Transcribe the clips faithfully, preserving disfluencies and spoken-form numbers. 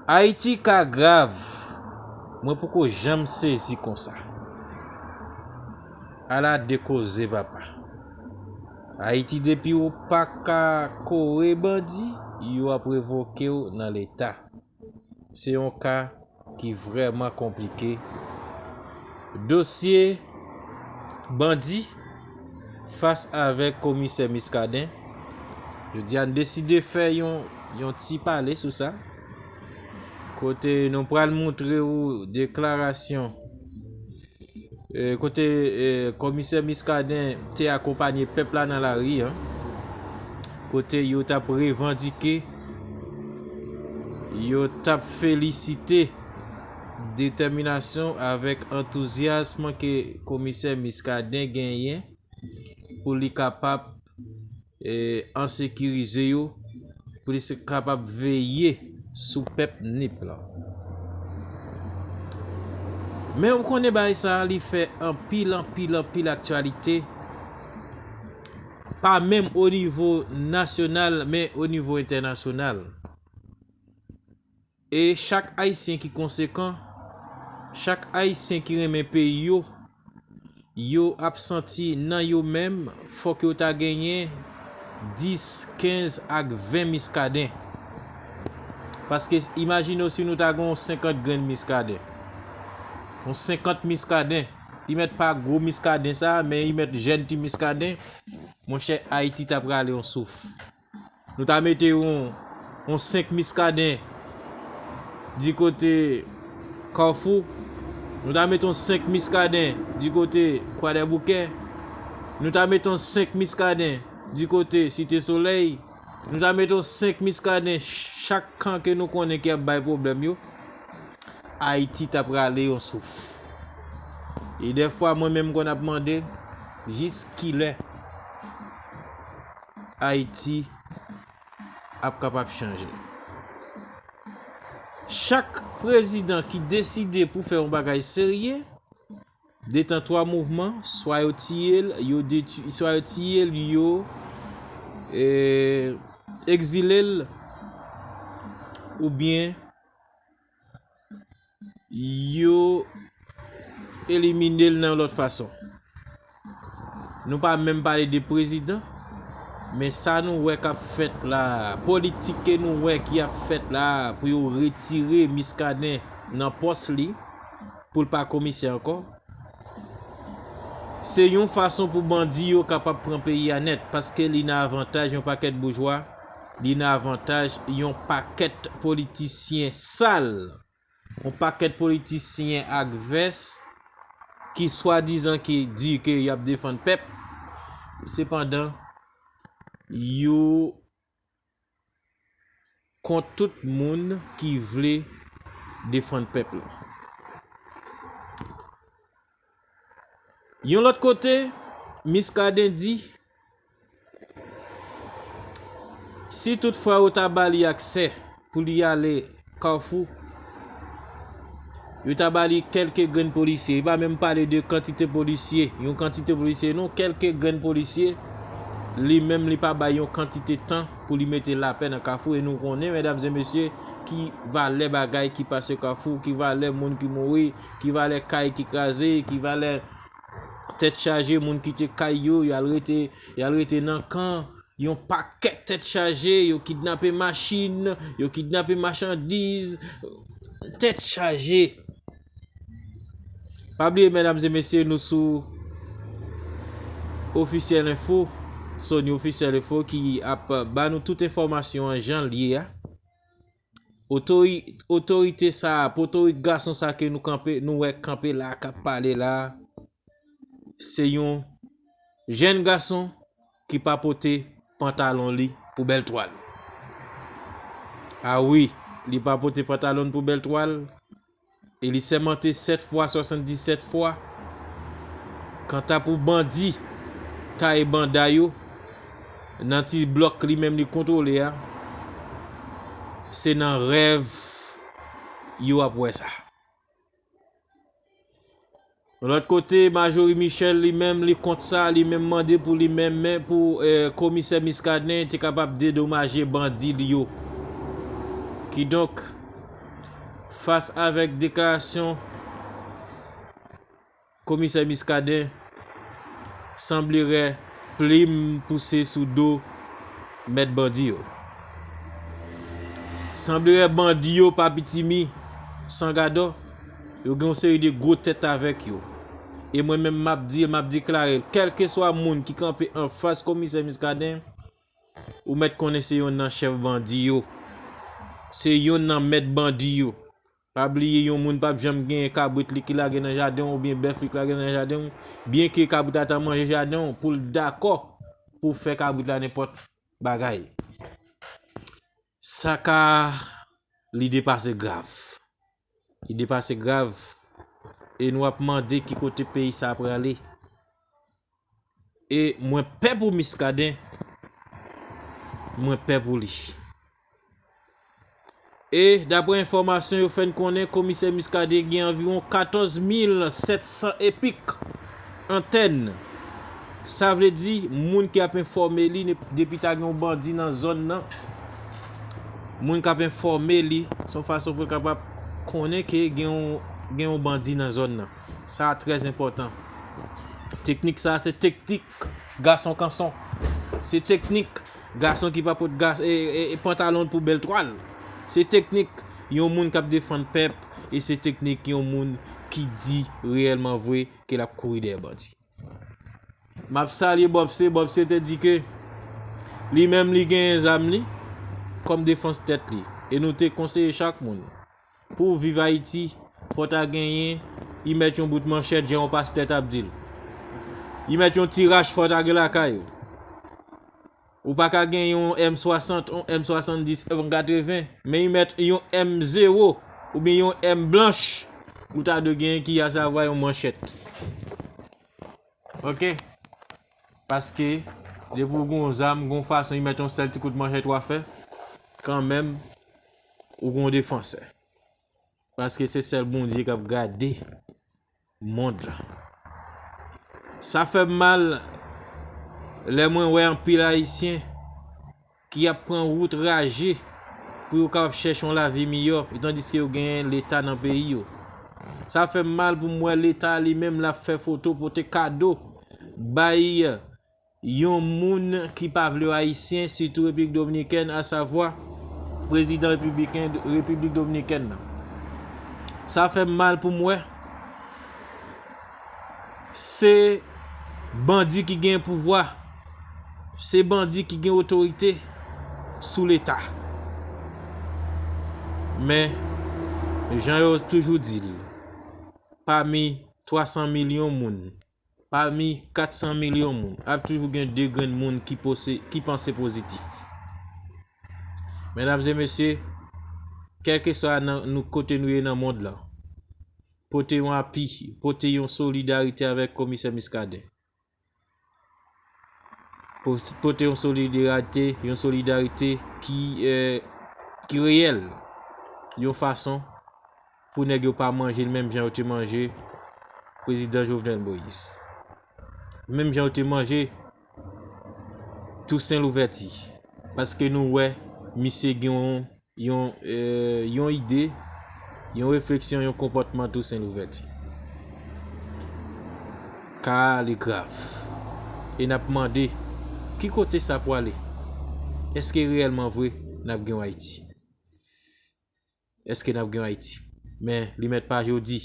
Ayiti ka grav. Mwen poko janm sezi konsa. Ala de koze, papa. Ayiti, depi ou pa ka kore bandi, yo ap revoke w nan leta. Se yon ka ki vrèman konplike. Dosye bandi fas avèk komisè Muscadin. Jodi a, n deside fè yon, yon ti pale sou sa. Kote nou pral montre w deklarasyon, eh, kote, eh, komisè Muscadin te akonpanye pèp la nan lari an. Kote yo t ap revandike, yo t ap felisite detèminasyon avèk antouzyasm ke komisè Muscadin genyen pou li kapab, eh, ansekirize yo, pou li se kapab veye sou pèp Nip lan. Men ou konnen bagay sa a, li fè anpil, anpil, anpil aktyalite, pa menm o nivo nasyonal, men o nivo entènasyonal. E chak Ayisyen ki konsekan, chak Ayisyen ki renmen peyi yo, yo ap santi nan yo menm, fòk yo ta genyen dis, kenz ak ven Muscadin. Paske imajine w si nou ta gen yon senkant grenn Muscadin. Yon senkant Muscadin. Li mèt pa gwo Muscadin sa, men li mèt jèn ti Muscadin. Monchè, Ayiti ta prale yon souf. Nou ta mete yon, yon senk Muscadin di kote Kafou. Nou ta mete yon senk Muscadin di kote Kwadèboukè. Nou ta mete yon senk Muscadin di kote Site Solèy. Nou ta mete yon senk Muscadin chak kan ke nou konnen ki ap bay pwoblèm yo. Ayiti ta prale yon souf. E dèfwa, mwen menm, m konn ap mande, jis kilè Ayiti ap kapab chanje? Chak prezidan ki deside pou fè yon bagay serye, detan twa mouvman, swa yo tiye l, yo detwi, swa yo tiye l, yo, eh, egzile l, oubyen yo elimine l nan yon lòt fason. Nou pa menm pale de prezidan, men sa nou wè k ap fèt la, politik ke nou wè ki ap fèt la pou yo retire Muscadin nan pòs li, pou l pa komisè ankò, se yon fason pou bandi yo kapab pran peyi a nèt, paske li nan avantaj yon pakèt boujwa, li nan avantaj yon pakèt politisyen sal, yon pakèt politisyen ak vès ki swadizan ki di ke y ap defann pèp, sepandan, yo kont tout moun ki vle defann pèp la. Yon lòt kote, Muscadin di, si toutfwa yo ta ba li aksè pou li ale Kafou, yo ta ba li kèlke grenn polisye. Li pa menm pale de kantite polisye, yon kantite polisye non, kèlke grenn polisye. Li menm, li pa bay yon kantite tan pou li mete lapè nan Kafou. E nou konnen, medam e mesye, ki valè bagay ki pase Kafou, ki valè moun ki mouri, ki valè kay ki kraze, ki valè tèt chaje moun kite kay yo, y al rete, y al rete nan kan. Yon pakèt tèt chaje, yo kidnape machin, yo kidnape machandiz, tèt chaje. Pa bliye, medam e mesye, nou sou Ofisyèl Enfo, Sony Ofisyèl Enfo ki ap ba nou tout enfòmasyon an jan l ye a. Otori-, otorite sa a, potorik gason sa a ke nou kanpe, nou wè kanpe la, k ap pale la, se yon jèn gason ki pa pote pantalon li pou bèl twal. A wi, li pa pote pantalon pou bèl twal, e li sèmante sèt fwa, swasanndisèt fwa. Kanta pou bandi taye banda yo nan ti blòk li menm li kontwole a, se nan rèv yo ap wè sa. Lòt kote, Marjorie Michel li menm, li kont sa, li menm mande pou li menm, men pou, eh, komisè Muscadin te kapab dedomaje bandi li yo. Kidonk, Fas avèk deklarasyon Komisè Muscadin, sanblere plim pouse sou do mèt bandi yo. Sanblere bandi yo pa pitimi san gadò, yo gen yon seri de gwo tèt avèk yo. E mwen menm m ap di l, m ap deklare l, kèlkeswa moun ki kanpe anfas Komisè Muscadin, ou mèt konnen se yonn nan chèf bandi yo. Se yonn nan mèt bandi yo. Pa bliye, yon moun p ap janm genyen kabrit li ki lage nan jaden w oubyen bèf li ki lage nan jaden w, byenke kabrit la ta manje jaden w, pou l dakò pou fè kabrit la nenpòt bagay. Sa ka, li depase grav. Li depase grav. E nou ap mande ki kote peyi sa a prale. E mwen pè pou Muscadin. Mwen pè pou li. E, daprè enfòmasyon, yo fè n konnen Komisè Muscadin gen anviwon katòz mil sèt san epik antèn. Sa vle di, moun k ap enfòme li, ne-, depi ta gen yon bandi nan zòn nan, moun k ap enfòme li, se yon fason pou l kapab konnen ke gen yon, gen yon bandi nan zòn nan. Sa a trè enpòtan. Teknik sa a se teknik gason kanson. Se teknik gason ki pa pot gas-, e, e, e pantalon pou bèl twal. Se teknik yon moun k ap defann pèp, e se teknik yon moun ki di reyèlman vre ke l ap kouri dèyè bandi. M ap salye Bòpse. Bòpse te di ke li menm li genyen zam li kòm defans tèt li. E nou te konseye chak moun, pou w viv Ayiti, fò w ta genyen, y mèt yon bout manchèt, jan yon pastè t ap di l. Y mèt yon ti rach, fò w ta gen lakay ou. Ou pa ka gen yon M swasant, yon M swasanndis, M katreven, men y mèt yon M zewo oubyen yon M blanch, ou ta dwe genyen ki asavwa yon manchèt. Oke? Paske, depi w gen yon zam, gen yon fason, y mèt yon sèl ti kout manchèt w a fè, kanmenm, ou gen yon defansè. Paske se sèl Bondye k ap gade mond lan. Sa fè m mal lè mwen wè anpil Ayisyen ki ap pran wout raje pou yo kapab chèche yon lavi miyò, e tandiske yo genyen Leta nan peyi yo. Sa fè m mal pou m wè Leta li menm l ap fè foto, pote kado, bay yon moun ki pa vle w Ayisyen, sitou Repiblik Dominikèn, asavwa prezidan repibliken, Repiblik Dominikèn nan. Sa fè m mal pou m wè. Se bandi ki gen pouvwa. Se bandi ki gen otorite sou Leta. Men, jan yo toujou di l, pami twa san milyon moun, pami kat san milyon moun, ap toujou gen de grenn moun ki pose-, ki panse pozitif. Medam e mesye, kèlkeswa nan, nou, kote nou ye nan mond lan, pote yon api, pote yon solidarite avèk Komisè Muscadin. Po-, pote yon solidarite, yon solidarite ki, eh, ki reyèl, yon fason pou nèg yo pa manje l menm jan yo te manje prezidan Jovenel Moïse. Menm jan yo te manje Toussaint Louverture. Paske nou wè misye gen yon, yon, eh, yon ide, yon refleksyon, yon konpòtman Toussaint Louverture. Ka a li grav. E n ap mande, ki kote sa pwale? Èske reyèlman vre n ap gen yon Ayiti? Èske n ap gen yon Ayiti? Men, li mèt pa jodi,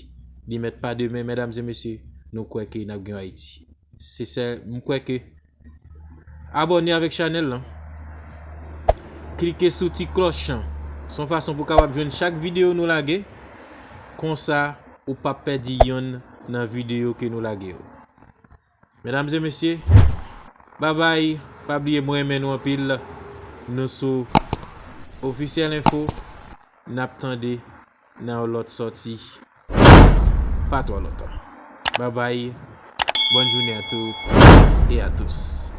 li mèt pa demen, medam e mesye, nou kwè ke n ap gen yon Ayiti. Se sèl, m kwè ke abòne avèk chanèl lan. Klike sou ti klòch lan. Se yon fason pou w kapab jwenn chak videyo nou lage. Konsa, ou p ap pèdi yonn nan videyo ke nou lage yo. Medam e mesye, babay, pa bliye mwen renmen nou anpil. Nou sou Ofisyèl Enfo, n ap tande nan yon lòt sòti pa twò lontan. Babay, bonne journée à toutes et à tous.